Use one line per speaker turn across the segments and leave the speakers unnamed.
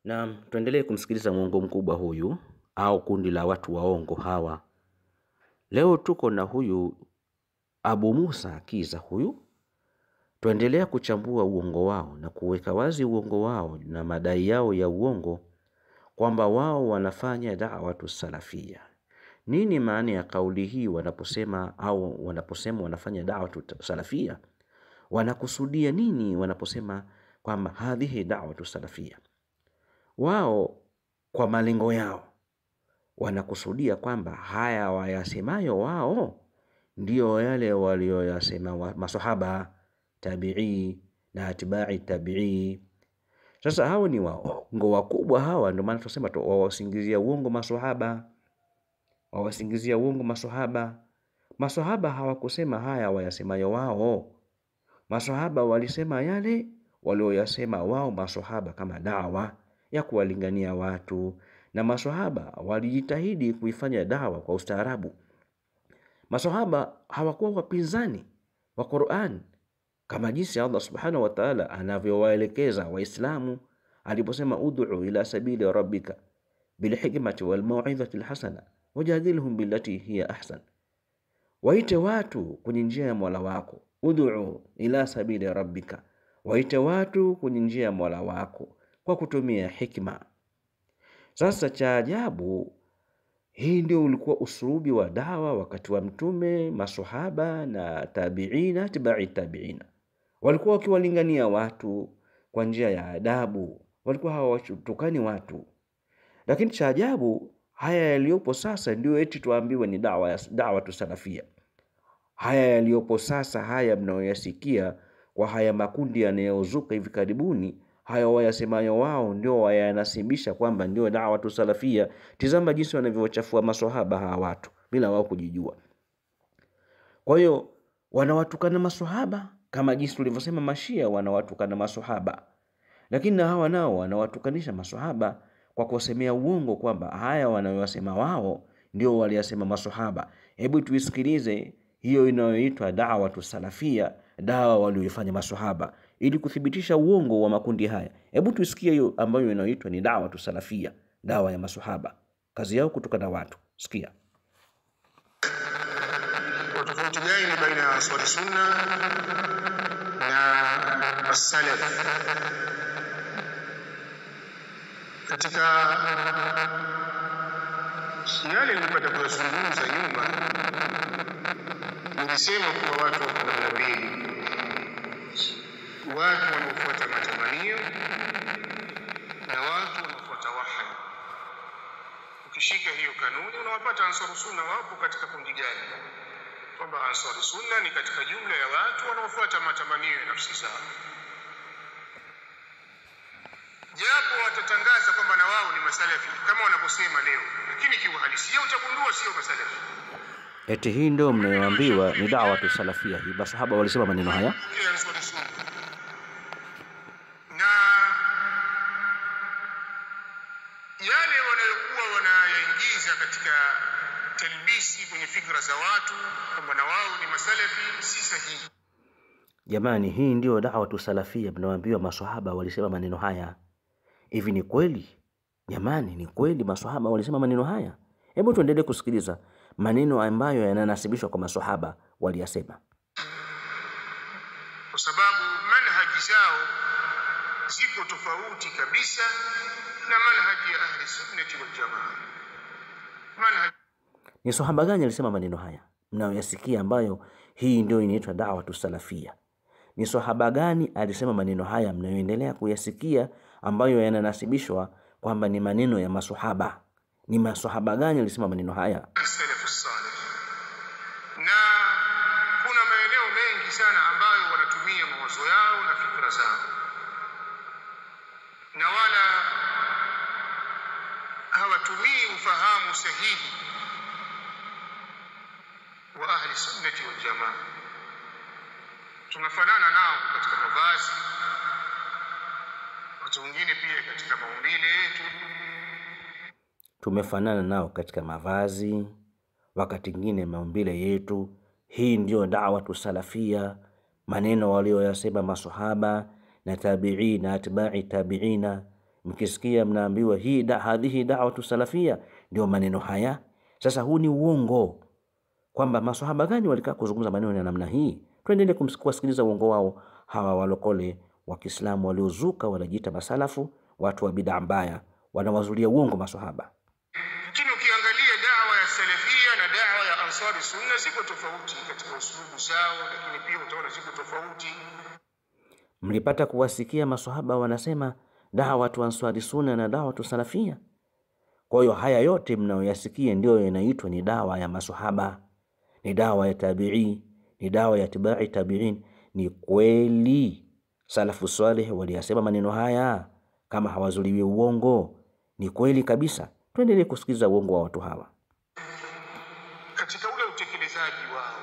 Na tuendelee kumsikiliza mwongo mkubwa huyu au kundi la watu waongo hawa. Leo tuko na huyu Abu Musa Kiza huyu. Tuendelea kuchambua uongo wao na kuweka wazi uongo wao na madai yao ya uongo kwamba wao wanafanya da'watu salafia. Nini maana ya kauli hii wanaposema au wanaposema wanafanya da'watu salafia? Wanakusudia nini wanaposema kwamba hadhihi da'watu salafia? Wao kwa malengo yao wanakusudia kwamba haya wayasemayo wao ndio yale walioyasema masahaba, tabi'i na atba'i tabi'i. Sasa hao ni waongo wakubwa hawa, ndio maana tunasema wawasingizia uongo maswahaba. Wawasingizia uongo maswahaba. Maswahaba hawakusema haya wayasemayo wao. Maswahaba walisema yale walioyasema wao maswahaba kama dawa ya kuwalingania watu, na maswahaba walijitahidi kuifanya dawa kwa ustaarabu. Maswahaba hawakuwa wapinzani wa Qur'an kama jinsi Allah subhanahu wa ta'ala anavyowaelekeza Waislamu aliposema ud'u ila sabili rabbika bilhikmati wal mau'izati alhasana wajadilhum billati hiya ahsan, waite watu kwenye njia ya Mola wako. Ud'u ila sabili rabbika, waite watu kwenye njia ya Mola wako kwa kutumia hikma. Sasa cha ajabu, hii ndio ulikuwa usulubi wa dawa wakati wa Mtume, maswahaba na tabiina, atba'i tabiina. Walikuwa wakiwalingania watu kwa njia ya adabu, walikuwa hawatukani watu. Lakini cha ajabu, haya yaliyopo sasa ndio eti tuambiwe ni dawa tusalafia. Haya yaliyopo sasa, haya mnayoyasikia kwa haya makundi yanayozuka hivi karibuni, haya wayasemayo wao ndio wayanasibisha kwamba ndio dawa tusalafia. Tizama jinsi wanavyochafua maswahaba hawa watu bila wao kujijua. Kwa hiyo wanawatukana maswahaba kama jinsi tulivyosema mashia wanawatukana maswahaba, lakini na hawa nao wanawatukanisha maswahaba kwa kuwasemea uongo kwamba haya wanayosema wao ndio waliyasema maswahaba. Hebu tuisikilize hiyo inayoitwa dawa tusalafia, dawa walioifanya maswahaba, ili kuthibitisha uongo wa makundi haya. Hebu tuisikie hiyo ambayo inaitwa ni dawa tusalafia, dawa ya maswahaba, kazi yao kutukana watu. Sikia.
Tofauti gani baina ya Ansari Sunna na as-Salaf? Katika yale nilipata kuyazungumza nyuma, nilisema kuwa watu wako namna mbili: watu wanaofuata matamanio na watu wanaofuata wahi. Ukishika hiyo kanuni unawapata Ansari Sunna wapo katika kundi gani? Kwamba Ansari Sunna ni katika jumla ya watu wanaofuata matamanio ya nafsi zao, japo watatangaza kwamba na wao ni masalafi kama wanavyosema leo, lakini kiuhalisia utagundua sio masalafi.
Eti hii ndio mnayoambiwa ni dawa tu salafia hii. Masahaba walisema maneno haya.
Na yale wanayokuwa wanayaingiza katika talbisi kwenye fikra za watu kwamba na wao ni masalafi si sahihi.
Jamani, hii ndio dawa tu salafia mnayoambiwa maswahaba walisema maneno haya. Hivi ni kweli? Jamani, ni kweli maswahaba walisema maneno haya? Hebu tuendelee kusikiliza maneno ambayo yananasibishwa kwa maswahaba waliyasema.
Kwa sababu manhaji zao ziko tofauti kabisa na manhaji ya Ahli Sunnati wal Jamaa. Manhaji
ni sahaba gani alisema maneno haya mnayoyasikia ambayo hii ndio inaitwa dawa tusalafia? Ni sahaba gani alisema maneno haya mnayoendelea kuyasikia ambayo yananasibishwa kwamba ni maneno ya maswahaba? Ni maswahaba gani alisema maneno haya?
Salafu salih. Na kuna maeneo mengi sana ambayo wanatumia mawazo yao na fikra zao, na wala hawatumii ufahamu sahihi wa Ahli Sunnati wal Jamaa. Tunafanana nao katika mavazi, watu wengine pia katika maumbile yetu.
Tumefanana nao katika mavazi, wakati mwingine maumbile yetu. Hii ndio dawa tusalafia, maneno walioyasema maswahaba na tabi'ina atba'i tabi'ina. Mkisikia mnaambiwa hii hadhihi da'watu salafia, ndio maneno haya. Sasa huu ni uongo, kwamba maswahaba gani walikaa kuzungumza maneno ya namna hii? Tuendelee kuwasikiliza uongo wao hawa walokole wa Kiislamu waliozuka, wanajiita masalafu, watu wa bid'a mbaya, wanawazulia uongo maswahaba.
Lakini ukiangalia dawa ya salafia na dawa ya ansari sunna ziko tofauti katika usulubu zao, lakini pia utaona ziko tofauti.
Mlipata kuwasikia maswahaba wanasema da'watu ansari sunna na da'watu salafia? Kwa hiyo haya yote mnayoyasikia ndio yanaitwa ni dawa ya maswahaba, ni dawa ya tabi'i, ni dawa ya tibai tabi'in. Ni kweli salafu salih waliyasema maneno haya, kama hawazuliwi uongo? Ni kweli kabisa. Tuendelee kusikiliza uongo wa watu hawa
katika ule utekelezaji wao,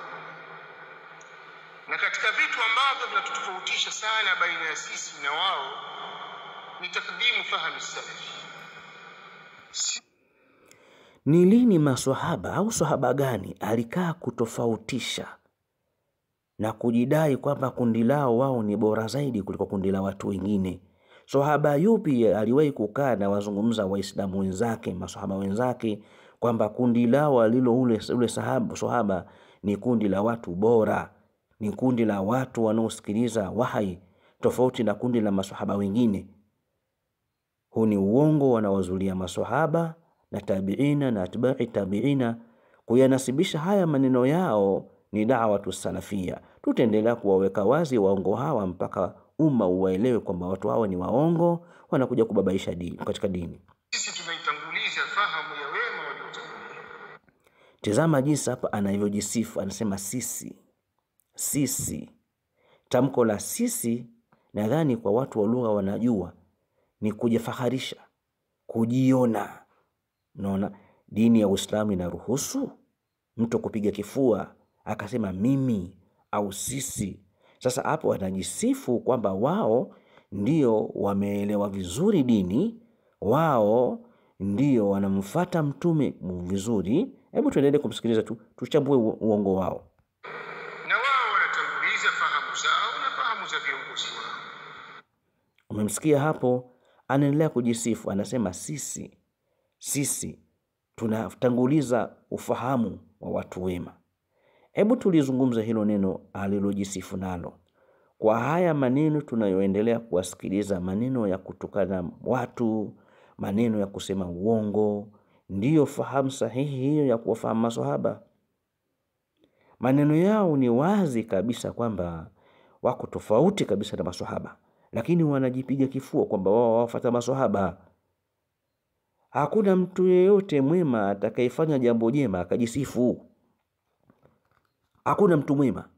na katika vitu ambavyo vinatutofautisha sana baina ya sisi na wao ni takdimu fahamu salafi.
Ni lini maswahaba au sahaba gani alikaa kutofautisha na kujidai kwamba kundi lao wao ni bora zaidi kuliko kundi la watu wengine? Sahaba yupi aliwahi kukaa na wazungumza Waislamu wenzake, maswahaba wenzake, kwamba kundi lao alilo ule sahaba ni kundi la watu bora, ni kundi la watu wanaosikiliza wahai, tofauti na kundi la maswahaba wengine? Huu ni uongo wanawazulia maswahaba na tabiina na atba'i tabiina. Kuyanasibisha haya maneno yao ni da'watu salafia. Tutaendelea kuwaweka wazi waongo hawa mpaka umma uwaelewe kwamba watu hawa ni waongo, wanakuja kubabaisha dini katika dini.
Sisi tunaitanguliza fahamu ya wema waliotangulia.
Tazama jinsi hapa anavyojisifu, anasema sisi, sisi. Tamko la sisi nadhani kwa watu wa lugha wanajua ni kujifaharisha, kujiona. Unaona, dini ya Uislamu inaruhusu mtu kupiga kifua akasema mimi au sisi. Sasa hapo wanajisifu kwamba wao ndio wameelewa vizuri dini, wao ndio wanamfuata mtume vizuri. Hebu tuendelee kumsikiliza tu, tuchambue uongo wao.
Na wao wanatanguliza fahamu zao na fahamu za viongozi wao.
Umemsikia hapo, anaendelea kujisifu, anasema sisi, sisi tunatanguliza ufahamu wa watu wema. Hebu tulizungumza hilo neno alilojisifu nalo. Kwa haya maneno tunayoendelea kuwasikiliza, maneno ya kutukana watu, maneno ya kusema uongo, ndiyo fahamu sahihi hiyo ya kuwafahamu maswahaba? Maneno yao ni wazi kabisa kwamba wako tofauti kabisa na maswahaba, lakini wanajipiga kifua kwamba wao wawafuata maswahaba. Hakuna mtu yeyote mwema atakayefanya jambo jema akajisifu. Hakuna mtu mwema.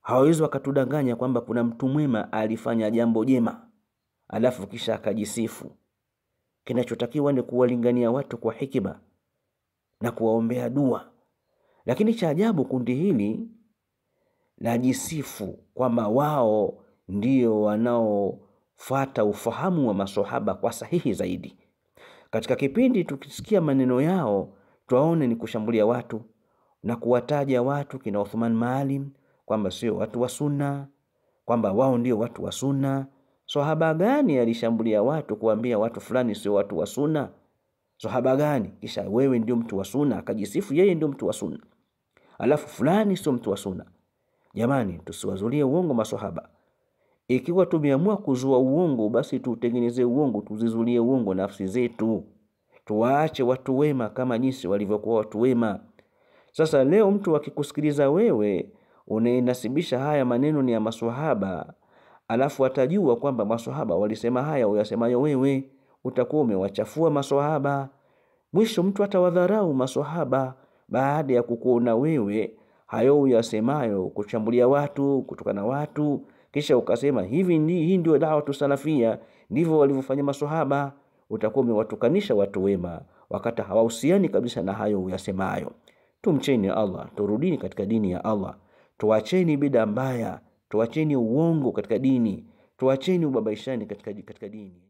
Hawawezi wakatudanganya kwamba kuna mtu mwema alifanya jambo jema alafu kisha akajisifu. Kinachotakiwa ni kuwalingania watu kwa hikima na kuwaombea dua. Lakini cha ajabu, kundi hili lajisifu kwamba wao ndio wanaofuata ufahamu wa maswahaba kwa sahihi zaidi. Katika kipindi tukisikia maneno yao twaone ni kushambulia watu na kuwataja watu kina Uthman Maalim kwamba sio watu wa sunna, kwamba wao ndio watu wa sunna. Sahaba gani alishambulia watu kuambia watu fulani sio watu wa sunna? Sahaba gani? Kisha wewe ndio mtu wa sunna, akajisifu yeye ndio mtu wa sunna, alafu fulani sio mtu wa sunna. Jamani, tusiwazulie uongo maswahaba. Ikiwa tumeamua kuzua uongo, basi tutengeneze uongo, tuzizulie uongo nafsi zetu. Tuwaache watu wema kama jinsi walivyokuwa watu wema. Sasa leo mtu akikusikiliza wewe unayenasibisha haya maneno ni ya maswahaba, alafu atajua kwamba maswahaba walisema haya uyasemayo wewe, utakuwa umewachafua maswahaba. Mwisho mtu atawadharau maswahaba baada ya kukuona wewe hayo uyasemayo, kuchambulia watu, kutukana watu, kisha ukasema hivi ndi, hii ndio da'watu salafia, ndivyo walivyofanya maswahaba. Utakuwa umewatukanisha watu wema wakati hawahusiani kabisa na hayo uyasemayo. Tumcheni Allah, turudini katika dini ya Allah, tuacheni bid'a mbaya, tuacheni uongo katika dini, tuacheni ubabaishani katika dini.